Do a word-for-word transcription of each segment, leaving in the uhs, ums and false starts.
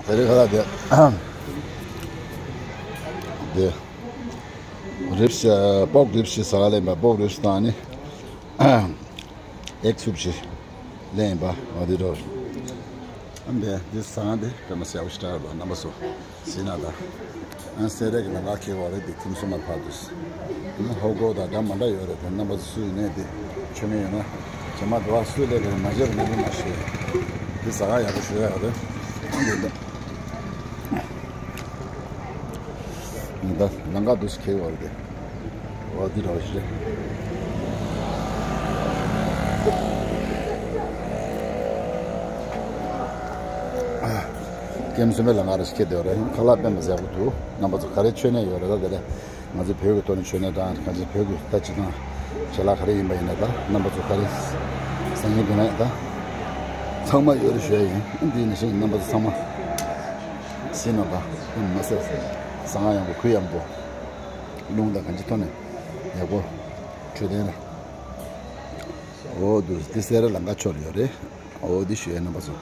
དེ་རིང་ཁ་ལག་དེ། དེ། རིབ་སི་པོག་རིབ་སི་ཟ་ག་ལེན་པ། པོག་རིབ་སི་དང་ནི། ཨེག་སུབ་ཞིག་ལེན་པ། འོ་དེ་འགྲོ། ཨ་འདི་འདི་ཟ་ག་དེ་དཔེ་མ་སྲེ་བོ་ཞིག་རེད་པ། རྣམ་པ་ཚོ་ཟིན་ན་ད། ཨ་སེ་ར་གི་ལམ་ཁ་ཁེལ་བ་རེད། དེ་ཁྱིམ་སུ་མར་ཕར་དུས། ཨ་ནི་ཧོ་གོ་དང་འདྲ་མ་འདྲ་ཡོད་རེད། དེ་རྣམ་པ་ཚོ་སུ་ཡིན་ནའི་དེ་ཆོས་མེད་ཡོད་ན། ཇེ་མ་འགྲོ་བ་སུ་ལས་ཀ་མ་བྱེད་པ་ནི་མ་ཤེས། དེ་ཟ་ག་ཡག་པོ་ཞུ་ཡག་རེད། ཨ་འདི་འདི། ད་ལམ་ཁ་འདུག་སེ་ཁེལ་བ་རེད། འོ་འདི་འདྲ་བ་ཞིག་རེད། ཨ། ཀེམ་སུ་མེ་ལམ་ཁ་རེ་ཞིག་ཁེལ་བསྡད་ཡོད་རེད། ཁ་ལག་དཔེ་མ་ཟ་གི་འདུག། རྣམ་པ་ཚོ་ག་རེ་མཆོད་གནས་ཡོད་རེད། ད་དེ་ལས་ང་ཚོའི་བོད་ཀྱི་ཐོག་ནས་མཆོད་གནས་དང་། ང་ཚོའི་བོད་ཀྱི་ད་སྤྱི་དང་ཆད་ལག་ག་རེ་ཡིན་པ་ཡིན་ན། ད་རྣམ་པ་ཚོ་ག་རེ་ཟ་སྙིང་འདོད་ན་ད་ཚང་མ་ཡོད་རེད་ཞུ་ཡ་ཡིན། འདི་ནང་བཞིན་རྣམ་པ་ཚོ་ཚང་མ་ཟིན་ན་ད་མ་ཟད་གསང་སྔགས་ཡག་པོ། གུས་ཡག་པོ། རླུང་དང་གང་ཅིའི་ཐོག་ནས་ཡག་པོ་འཕྲོད་བསྟེན་ལ། འོ་འདུག། འདི་སེ་ར་ལམ་ཁ་ཕྱོགས་ལ་ཡོད་རེད། འོ་འདི་ཞུ་ཡ་རྣམ་པ་ཚོ།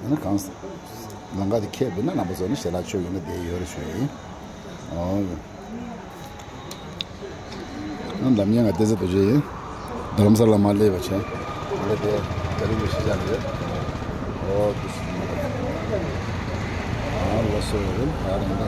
ཨ་ནི་གང་ལམ་ཁ་དེ་ཁེལ་བས་ན་རྣམ་པ་ཚོ་ནི་ཞལ་ལག་མཆོད་ཡོད་ན་དེ་ཡོད་རེད་ཞུ་ཡ་ཡིན། འོ། ཨ་འདམ་ཉེ་ང་བསྟན་འཛིན་རྡོ་རྗེ་ཡིན། རྡ་རམ་ས་ལ་མར་སླེབས་པ་བྱས། ང་ལ་དེ་ད་རིང་གི་གཞིས་ཆགས་རེད། འོ་འདུག། ཨ་ལ་སོ་ཡོད་རེད། ཨ་རང་ད།